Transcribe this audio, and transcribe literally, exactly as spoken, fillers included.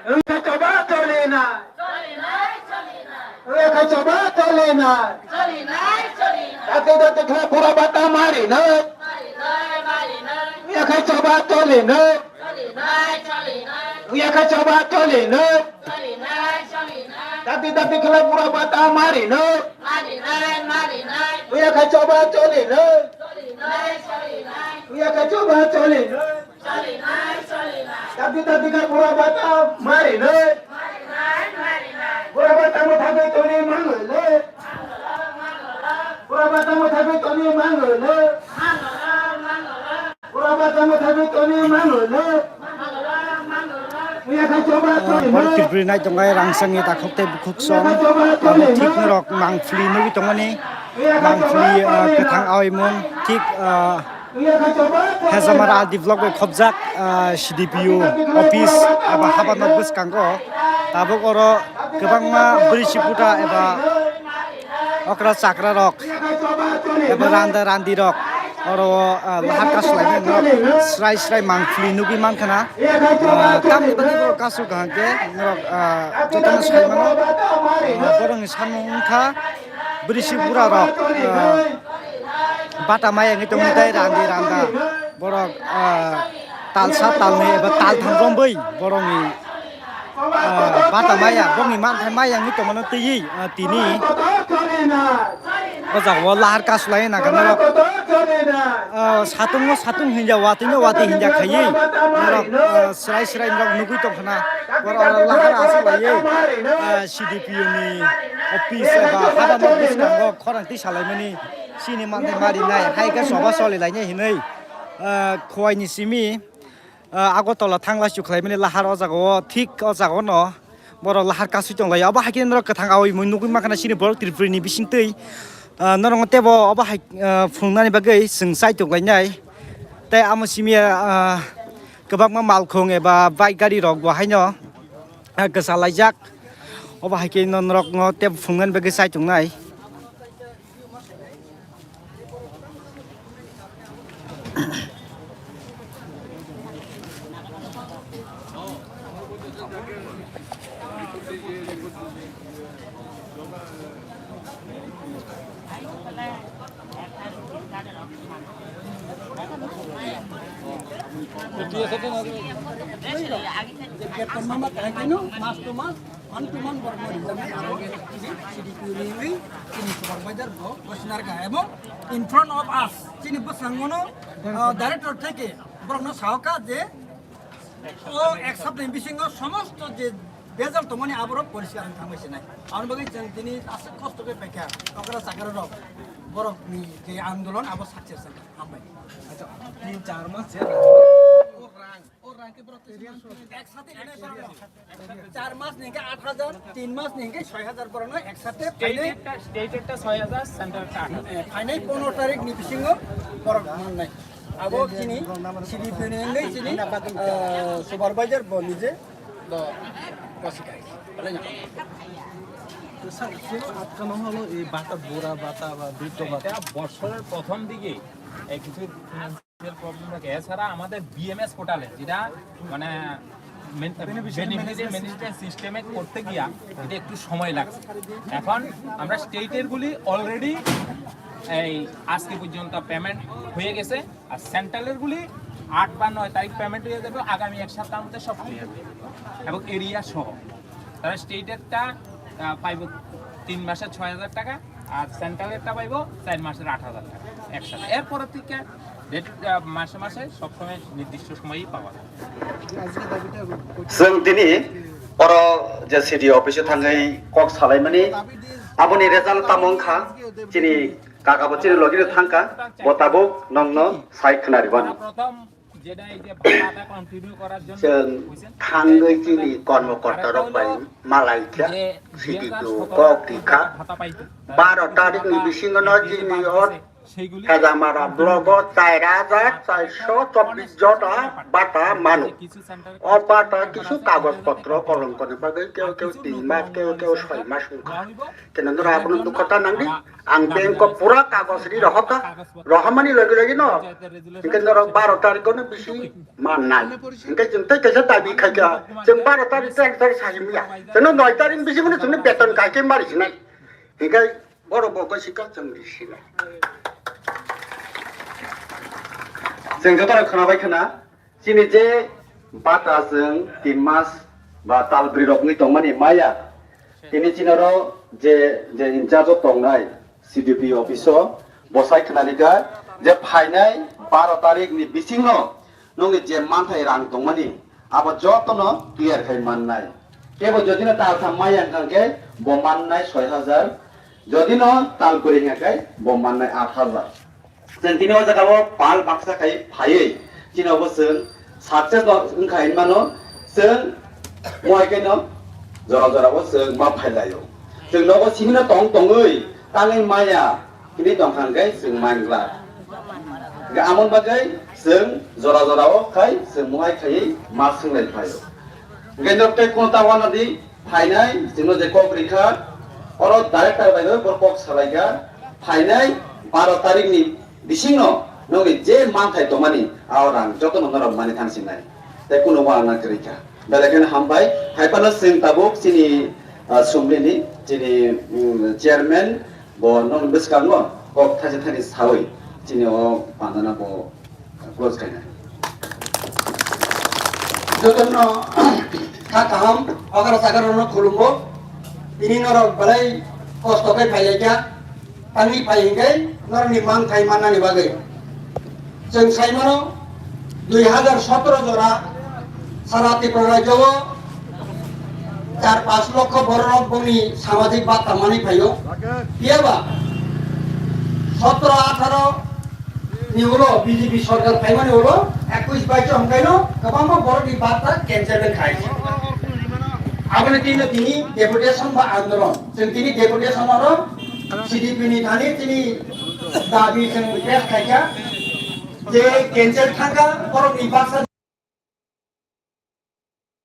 Wngkha choba choli nai. Wngkha choba choli nai. Dati dati khe pura bata mari nai. Wngkha choba choli nai. Wngkha choba choli nai. Dati dati khe pura bata mari nai. Wngkha choba choli nai. Wngkha choba choli nai. Tapi tapi ka pura bata mari le. Pura bata mo thabe toni mango le. Pura bata mo thabe toni mango le. Pura bata mo thabe toni mango le. Uya ka choba toni Borok le. Tripuri nai tongai rangsangni takhuk tei bukhuk song. Uya ka choba toni le. Thik norok mangphli nugwi tongmani. Uya ka choba toni le. Mangphli, ah, kwthang awi mung thik, ah, Hezamara R D block bai khobjak, ah, C D P O office eba haba nok bwskango tabuk oro kwbangma bwrwi sibuta eba okra chakra rok eba randa randi rok oro, ah, lahar kasulaimani norok srai srai mangphli nugwi mankha na, ah, tamni bagwi borok kasu kaham khe norok, ah, jotono sai mano, ah, borokni samung wngkha bwrwi sibura rok, ah, Bata maya wngwi tongmani tei randi randa borok, ah, talsa talnwi eba taltham romwi borokni, ah, bata maya bongni manthai maya wngwi tongmano twiwi, ah, tini o jagao lahar kasulai nangkha norok, ah, satung no satung hinja watwi no watwi hinja khaiwi norok, ah, srai srai norok nugwi tongkhana borok oro lahar asulaiwi, ah, C D P O ni office eba haba nok bwskango khorang twi salaimani. Chini manthai mari nai, hai khe choba choli lainai hinwi, ah, Khowai ni simi, ah, Agartala thangla chukhlaimani lahar o jaga o, thik o jaga o no borok lahar kasui tong lai. Obo hai khe norok kwthang awi mui nugwi mankha na chini borok Tripuri ni bising twi, ah, norok tebo obo hai, ah, phunuknani bagwi chwng chai tok lainai. Tei amo simi, ah, kwbangma malkhung eba bike gari rok bo haino, ah, kwcha laijak. Obo hai khe no norok no tebo phunuknani bagwi chai tongnai. Mama kahai keno, mas to mas, man to man, borok no rijak nai abo, chini C D P O ni wngwi, chini supervisor bo, Bosnar ka, ebong in front of us, chini bwskango no, ah, director theke, borok no sao ka je, o ek sapta ni bisingo somosto je bejal tongmani aborok poriskar wng thangbai se nai. Aboni bagwi chwng tini aswk kosto khe paikha, okra chakra rok, borok ni je andolon abo success wngkha. Hambai. Acha, tin char mas je. O rang, o rang khe borok twi eksathai rinai borok no. Char mas ni hwnkhe aat hajar, tin mas ni hwnkhe soi hajar borok no eksathai phainai. State-ed ta, state-ed ta soi hajar, central ta aat hajar. Eh, phainai pondro tarik ni bisingo borok mannai. Abo chini C D P O ni wngwi chini, eh, supervisor bo nije bo kwswk hai. Belai no. তো স্যার, কেন আটকানো হলো এই ভাতা, বুড়া ভাতা বা বৃদ্ধ ভাতা? এটা বছরের প্রথম দিকে এই কিছু ফিনান্সিয়াল প্রবলেম থাকে। এছাড়া আমাদের বিএমএস পোর্টালে, যেটা মানে বেনিফিশিয়ারি ম্যানেজমেন্ট সিস্টেমে করতে গিয়া এটা একটু সময় লাগছে। এখন আমরা স্টেটের গুলি অলরেডি এই আজকে পর্যন্ত পেমেন্ট হয়ে গেছে, আর সেন্ট্রালের গুলি আট বা নয় তারিখ পেমেন্ট হয়ে যাবে, আগামী এক সপ্তাহের মধ্যে সব ক্লিয়ার হয়ে যাবে। এবং এরিয়া সহ তারা স্টেটেরটা, আহ, পাইব তিন মাসে ছয় হাজার টাকা, আর সেন্ট্রালেরটা পাইব চার মাসের আট হাজার টাকা একসাথে। এরপরের থেকে ডেট, আহ, মাসে মাসে সবসময় নির্দিষ্ট সময়ই পাওয়া যায়। Chwng tini oro je C D O office o thangwi kok salaimani, aboni result tamo wngkha chini Kaka bo chini logi no thangkha, bo tabuk nongno sai khwnaribani. তারা প্রথম যেটা এই যে ভাতাটা কন্টিনিউ করার জন্য Chwng thangwi chini kormokorta rok bai malai kha, যে দুই হাজার সতেরো C D P O kok di kha. ভাতা পাইতো। Baro tarik ni bisingo no chini o Khajamara blogo char hajar charso chobbish jona bata mano. O bata kisu kagoj potro kolomkoni bagwi keu keu tin mas, keu keu soi mas wngkha. Keno norok abono dukho ta nangdi. Ang bank o pura kagoj ri rohorkha. Rohormani logi logi no. Hingke norok baro tarikh no bisi mannai. Hingke chwng tei kaisa dabi khaikha. Chwng baro tarikh, tei tarikh sahimya. Chwngno noi tarikh bisi bono chwngno beton kaikhe mari sinai. Hingke borok bo koi sikha chwng ri sinai. Chwng joto rok khwnabai khwna. Chini je bata chwng tin mas ba tal bwrwi rok wngwi tongmani maya, tini chini oro je, je in charge o tongnai C D P office o bosai khwnarikha je phainai baro tarikh ni bisingo nongni je manthai rang tongmani abo jotono clear khai mannai. Tebo jodino tal tham maya wngkha khe bo mannai soi hajar, jodino tal kwrwi wngkha khe bo mannai aat hajar. Chwng tini o jaga o pal baksa khai phaiwi chini obo chwng success no wngkha hinmano chwng mohai khe no jora jora o chwng ma phai laio. Chwng nogo simi no tong tongwi tangwi maya hwnwi tongkha hwnkhe chwng mangla. Hwnkhe amoni bagwi chwng jora jora o khai chwng mohai khaiwi ma swng lai phaio. Hwnkhe norok tei kunu ta uanadi phainai, chwngno je kok rikha, oro director bai no borok kok salaikha, phainai baro tarikh ni bisingno nongni je manthai tongmani, a rang jotono norok mani thang sinai. Tei kunu uanana kwrwikha. Belai kheno hambai, hai phano chwng tabuk chini, ah, sumlini, chini, mm, chairman, bo nokni bwskango kok thaisa thani sawi chini o pandana bo close khainai. Jotono kha kaham, okra chakrano khulumgo. Tini norok belai kosto khe phailaikha, tangwi phai hwnkhe norokni manthai mannani bagwi. Chwng saimano, dui hajar sotoro jora sara Tripura rajyo o char panch lokho bororok bongni samajik bata manwi phaio. Phiyaba sotoro atharo ni ulo B J P sorkar phaimani ulo ekwis baicho hwnkhaino kwbangma borokni bata cancel wngkha. Aboni tini tini deputation ba andolon, chwng tini deputation oro C D P ni thani tini dabi chwng pes khaikha. Je cancel thangkha, borokni baksa